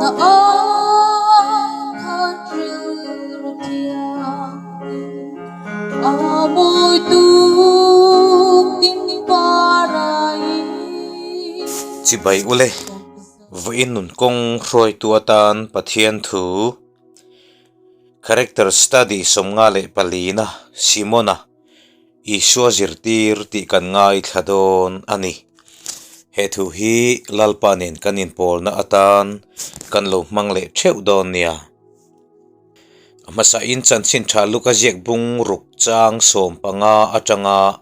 Na ai khan rilru thianghlim a mawi tuk ding parai. Chibai ule, vawiin nun kawng hruaitu atan Pathian thu Character Study 54-na Simona Isua zirtir tih kan ngaithla dawn a ni. He thu hi Lalpa nen kan inpawlna atan kan lo hmang leh theuh dawn nia. A hmasain chanchin tha Luka ziak bung ruk chang 15 atanga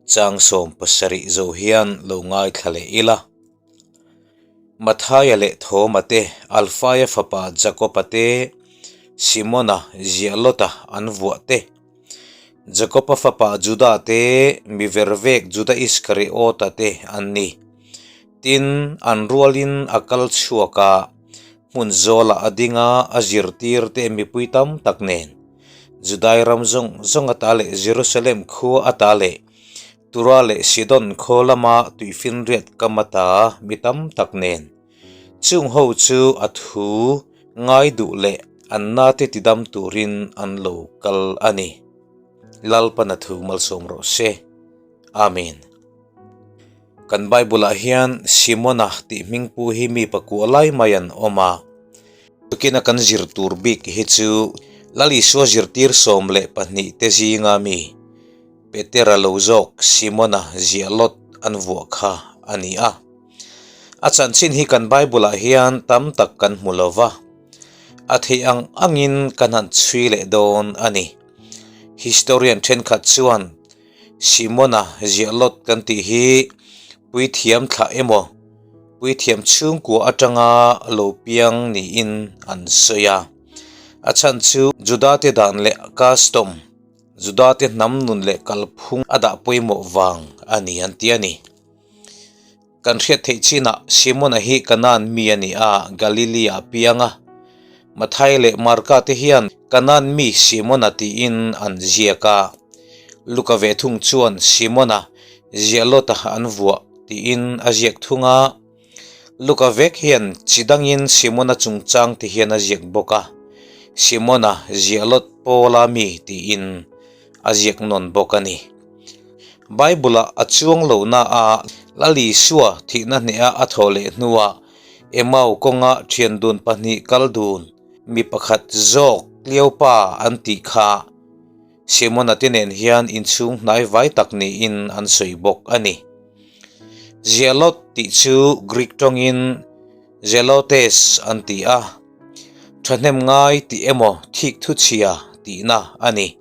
chang 70 zo hian lo ngaithla leh ila. Mathaia leh Thoma te, Alfaia fapa Jakoba te, Simona Zialota an vuah te, Jakoba fapa Juda te, mi vervek Juda Iskariota te an ni. Tin, an rualin a kal chhuak a, hmun zawlah a ding a, a zirtirte mipui tam tak nen Judai ram zawng zawng ata leh Jerusalem khua ata leh Tura leh Sidon khaw lama tuifinriat kam ata mi tam tak nen chung ho chu a thu ngai duh leh an nate tidam turin an lo kal a ni. Lalpana thu malsawm rawh se. Amen. Kan Bible-ah hian Simona tih hmingpu hi mi pakua lai mai an awm a. Tukina kan zir tur bik hi chu Lal Isua zirtir 12 te zinga mi Petera lo zawk Simona ziah lawt an vuah kha a ni a. A chanchin hi kan Bible-ah hian tam tak kan hmu lo va, a theih ang angin kan han chhui leh dawn a ni. Historian thenkhat chuan Simona ziah lawt kan tih hi puithiam thlah emaw, puithiam chhungkua atanga lo piang niin an sawi a. A chhan chu Judate dan leh custom Judate hnam nun leh kalphung a dah pawimawh vang a ni an ti a ni. Kan hriat theih chinah Simona hi Kanaan mi a ni a, Galilea a piang a. Mathai leh Marka te hian Kanaan mi Simona tiin an ziak a. Luka ve thung chuan Simona Zialota an vuah tiin a ziak thung a. Luka vek hian chi dangin Simona chungchang ti hian a ziak bawk a, Simona Zialot Paula mi tiin a ziak nawn bawk a ni. Bible-ah a chuang lohna a Lal Isua thihna hneha a thawh leh hnuah Emau kawnga thian dun pahnih kal dun mi pakhat zawk Cleopa an tih kha Simona te nen hian inchhung hnai vai tak niin an sawi bawk a ni. Zealot tih chu Greek tawngin Zelotes an ti a, thahnem ngai tih emaw thik thu chhia tihna a ni.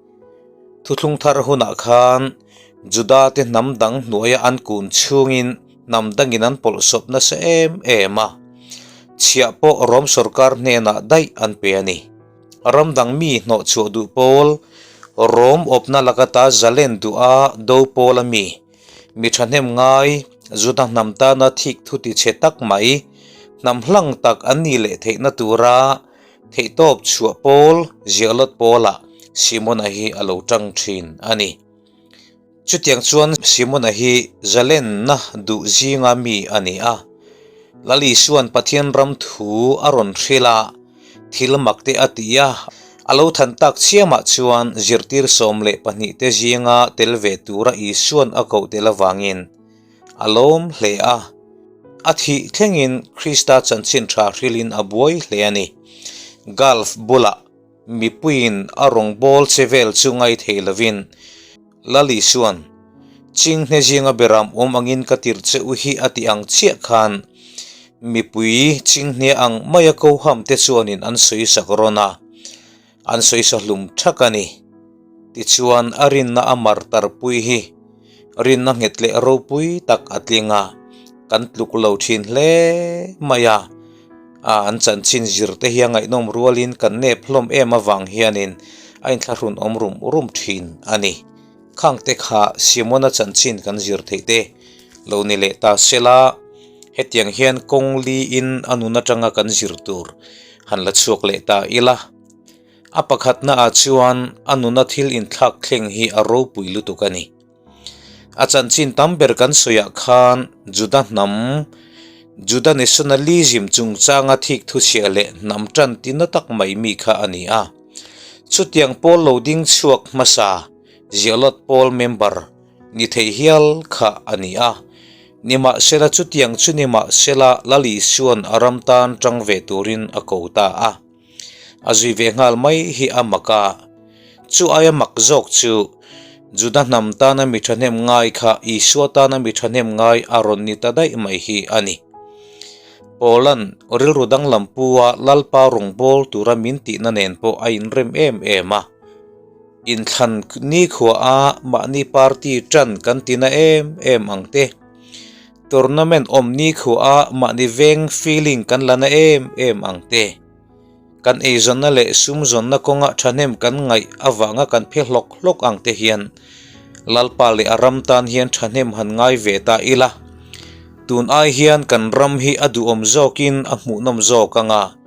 Thuthlung thar hunah khan Juda te hnam dang hnuaia an kun chhungin hnam dangin an pawlhsawp nasa em em a, chhiah pawh Rom sorkar hnenah daih an pe a ni. Ram dang mi hnawhchhuah duh pawl, Rom awpna lakata zalen duha do pawl a mi, mi thahnem ngai, Juda hnam tana thik thu ti chhe tak mai, hnam hlang tak an nih leh theihna tura theihtawp chhuah pawl, ziahlawt pawlah Simona hi a lo tang thin a ni. Chutiang chuan Simona hi zalenna duh zinga mi a ni a. Lal Isua'n Pathian ram thu a rawn hrilh a, thil mak te a ti a, a lo than tak chiamah chuan zirtir 12 te zinga tel ve tura Isua'n a koh tel avangin a lawm hle a. A thih thlengin Krista chanchin tha hrilhin a buai hle a ni. Gulf bulah Mipuiin a rawngbâwl che vêl chu ngai thei lovin, Lal Isua'n, Chinghne zinga beram awm angin ka tirh che u hi a ti ang chiah khan, mipui chinghne ang maia kohamte chuanin an sawisak rawn a, an sawisa hlum ṭhak a ni. Tichuan, a rinna a mar tarpui hi rinna nghet leh ropui tak a tling a, kan tluk lo ṭhin hle mai a. A an chanchin zir te hi a ngaihnawm rualin kan nep hlawm em avang hianin a inthlahrun awm rum rum thin a ni. Khang te kha Simona chanchin kan zir theih te lo ni leh ta sela, hetiang hian kawng liin a nun atanga kan zir tur han la chhuak leh ta ila. A pakhatna ah chuan a nuna thil inthlak thleng hi a ropui lutuk a ni. A chanchin tam ber kan sawiah khan Juda hnam Juda nationalism chungchanga thik thuchhiah leh hnam tan ti na tak mai mi kha a ni a. Chutiang pawl lo ding chhuak hmasa Zealot pawl member ni thei hial kha a ni a. Nimahsela chutiang chu nimahsela Lal Isua'n a ram tan tang ve turin a ko ta a. A zui ve nghal mai hi a mak a. Chu aia mak zawk chu Juda hnam tana mi thahnem ngai kha Isua tana mi thahnem ngai a rawn ni ta daih mai hi a ni. Paula'n rilru danglam pu a Lalpa rawngbâwl tura min tihna nen pawh a inrem em em a. Inthlan nikhua a mahni party ṭan kan tina em em ang te. Tournament awm nikhua a mahni veng feeling kan la na em em ang te. Kan eizawnna leh sumzawnna kawnga thahnem kan ngaih avanga kan phe hlawk hlawk ang te hian Lalpa leh a ram tan hian thahnem han ngai ve ta ila. Tun ai hian kan ram hi a duhawm zawkin a hmuhnawm zawk anga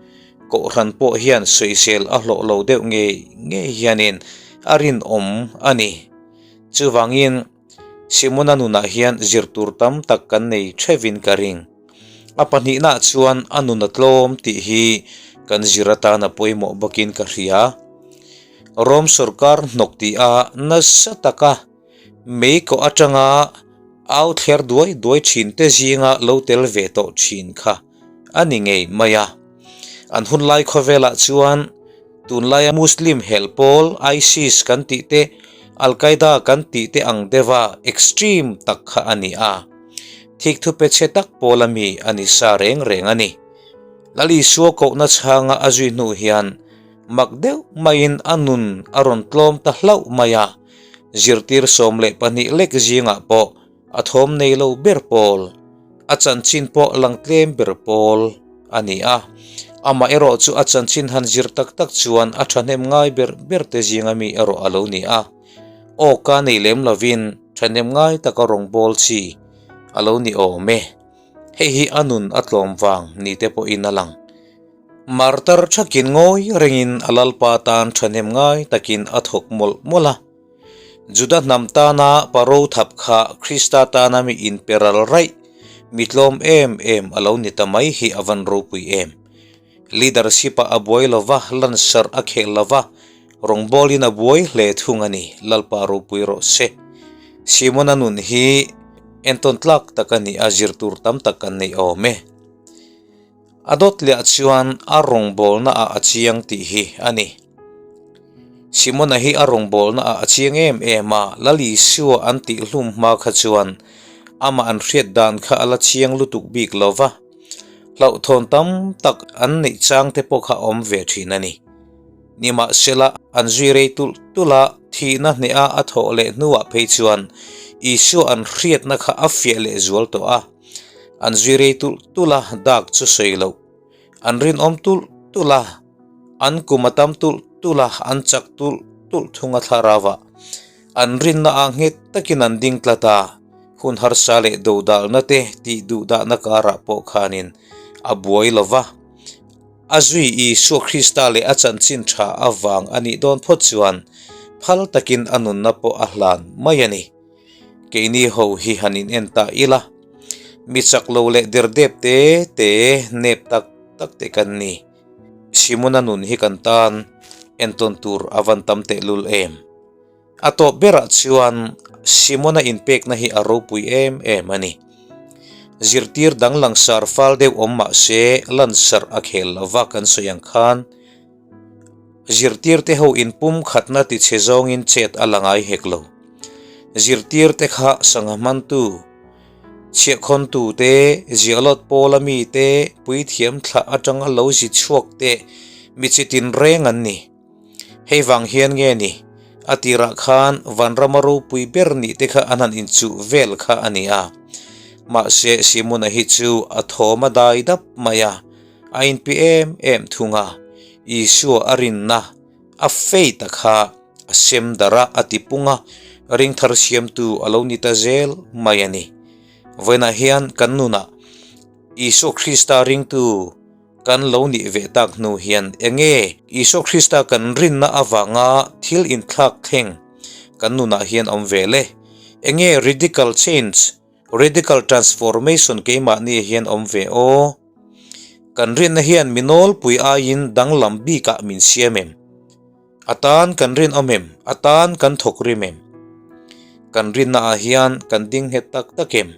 Kohhran pawh hian sawisel a hlawh lo deuh ngei ngei hianin a rinawm a ni. Chuvangin Simona nunah hian zir tur tam tak kan nei theuhin ka ring. A pahnihnaah chuan a nun a tlawm tih hi kan zir atan a pawimawh bawkin ka hria. Rom sorkar hnawk tih a nasa taka mei kawh atanga au thler duai duai thin te zinga lo tel ve tawh thin kha a ni ngei mai a. An hunlai khawvelah chuan Tunlaia Muslim helh pawl ISIS kan tih te, Al-Qaeda kan tih te ang deuha extreme tak kha a ni a. Thik thu pe chhe tak pawl a mi a ni sa reng reng a ni. Lal Isua kohna chhanga a zui hnu hian mak deuh maiin a nun a rawn tlawm ta hlauh mai a, zirtir 12 lek zingah pawh A thawm nei lo ber pawl, a chanchin pawh lang tlem ber pawl a ni a. Amah erawh chu a chanchin han zir tak tak chuan a thahnem ngai ber ber te zinga mi erawh a lo ni a. Aw ka nei lem lovin thahnem ngai taka rawngbâwl chi a lo ni awm e. Hei hi a nun a tlawm vang ni te pawhin a lang. Martar thakin ngawi rengin a Lalpa tan thahnem ngai takin a thawk mawlh mawlh a. Juda hnam tana paro thap kha Krista tana mi inperal raih, mi tlawm em em a lo ni ta mai hi a van ropui em. Leadership ah a buai lova, lansarh a khel lova, rawngbawlin a buai hle thung a ni, Lalpa ropui rawh se. Simona nun hi entawn tlak tak a ni a, zir tur tam tak kan nei awm e. A dawt liah chuan a rawngbawlna ah a chiang tih hi a ni. Simona hi a rawngbawlna ah a chiang em em a, Lal Isua an tih hlum hma kha chuan amah an hriat dan kha a la chiang lutuk bik lo va, hlauhthawn tam tak an neih chang te pawh kha a awm ve thin a ni. Nimahsela, an zui rei tulh tulh a, thihna hneha a thawh leh hnuah phei chuan Isua an hriatna kha a fiah leh zual tawh a. An zui rei tulh tulh a, dak chu sawi loh. An rinawm tulh tulh a, an kum a tam tulh tulh a, an chak tulh tulh thung a thlarau ah. An rinna ah nghet takin an ding tlat a, hun harsa leh dodalna te tih duhdahna karah pawh khanin a buai lo va. A zui Isua Krista leh a chanchin tha avang a nih dawn phawt chuan phal takin a nunna pawh a hlan mai a ni. Keini ho hi han in en ta ila, mi chak lo leh der dep te te nep tak tak te kan ni. Simona nun hi kan tan entawn tur a van tam tehlul em. A tawp berah chuan Simona inpekna hi a ropui em em a ni. Zirtir dang langsar fal deuh awm mah se lansarh a khel lova kan sawi ang khan, Zirtirte ho inpumkhatna tichhe zawngin chet a la ngai hek lo. Zirtirte kha sangha hmantu, chhiahkhawntu te, ziahlawt pawla mi te, puithiam thlah atanga lo zi chhuak te mi chi tinreng an ni. Hei vang hian nge ni, a tirah khan vanrama ropui ber nih te kha an han inchuh vel kha a ni a. Mahse Simona hi chu a thawm a dai dap mai a. A inpi em em thung a, Isua a rinna a faith a kha a sem darh a, a ti pung a, ringthar siamtu a lo ni ta zel mai a ni. Vawiinah hian kan nunah Isua Krista ringtu kan lo nih ve tak hnu hian enge Isua Krista kan rinna avanga thil inthlak thleng kan nunah hian awm ve le? Enge radical change? Radical transformation keimahni hian awm ve aw. Kan rinna hian mi nawlpui aiin danglam bikah min siam em? A tan kan rinawm em? A tan kan thawk rim em? Kan rinna ah hian kan ding nghet tak tak em?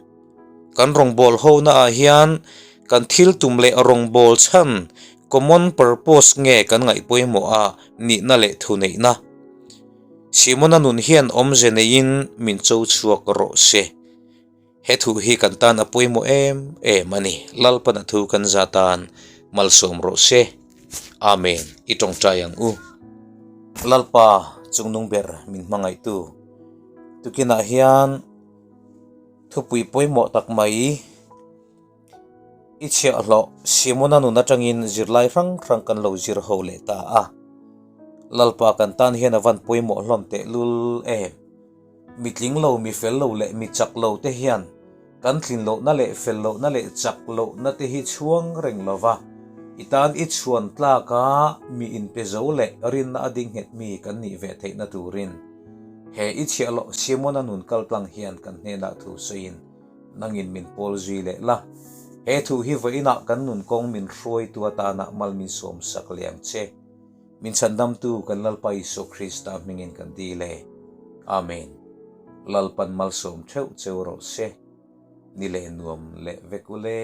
Kan rawngbâwl hona ah hian kan thil tum leh rawngbâwl chhan, common purpose, nge kan ngaih pawimawh a nihna leh thuneihna? Simona nun hian awmze neiin min cho chhuak rawh se. He thu hi kan tan a pawimawh em em a ni. Lalpan a thu kan za tan malsawm rawh se. Amen. I tawngtai ang u. Lalpa chungnung ber min hmangaihtu tukinah hian thupui pawimawh tak mai i chhiahhlawh Simona nun atangin zirlai hrang hrang kan lo zir ho leh ta a. Lalpa kan tan hian a van pawimawh hlawm tehlul em. Mi tling lo, mi fel lo leh mi chak lo te hian kan tlin lohna leh fel lohna leh chak lohna te hi chhuang reng lo va, i tan i chhuan tlak a mi inpe zo leh rinna a ding nghet mi kan nih ve theihna turin he i chhiahloh Simona nun kaltlang hian kan hnenah thu sawiin nangin min pawl zui leh la. He thu hi vawiinah kan nun kawng min hruaitu atana mal min sawmsak leh ang che. Min chhandamtu kan Lalpa Isua Krista hmingin kan dil e. Amen. Lalpan malsawm theuh cheu rawh se. Ni leh nuam leh vek ule.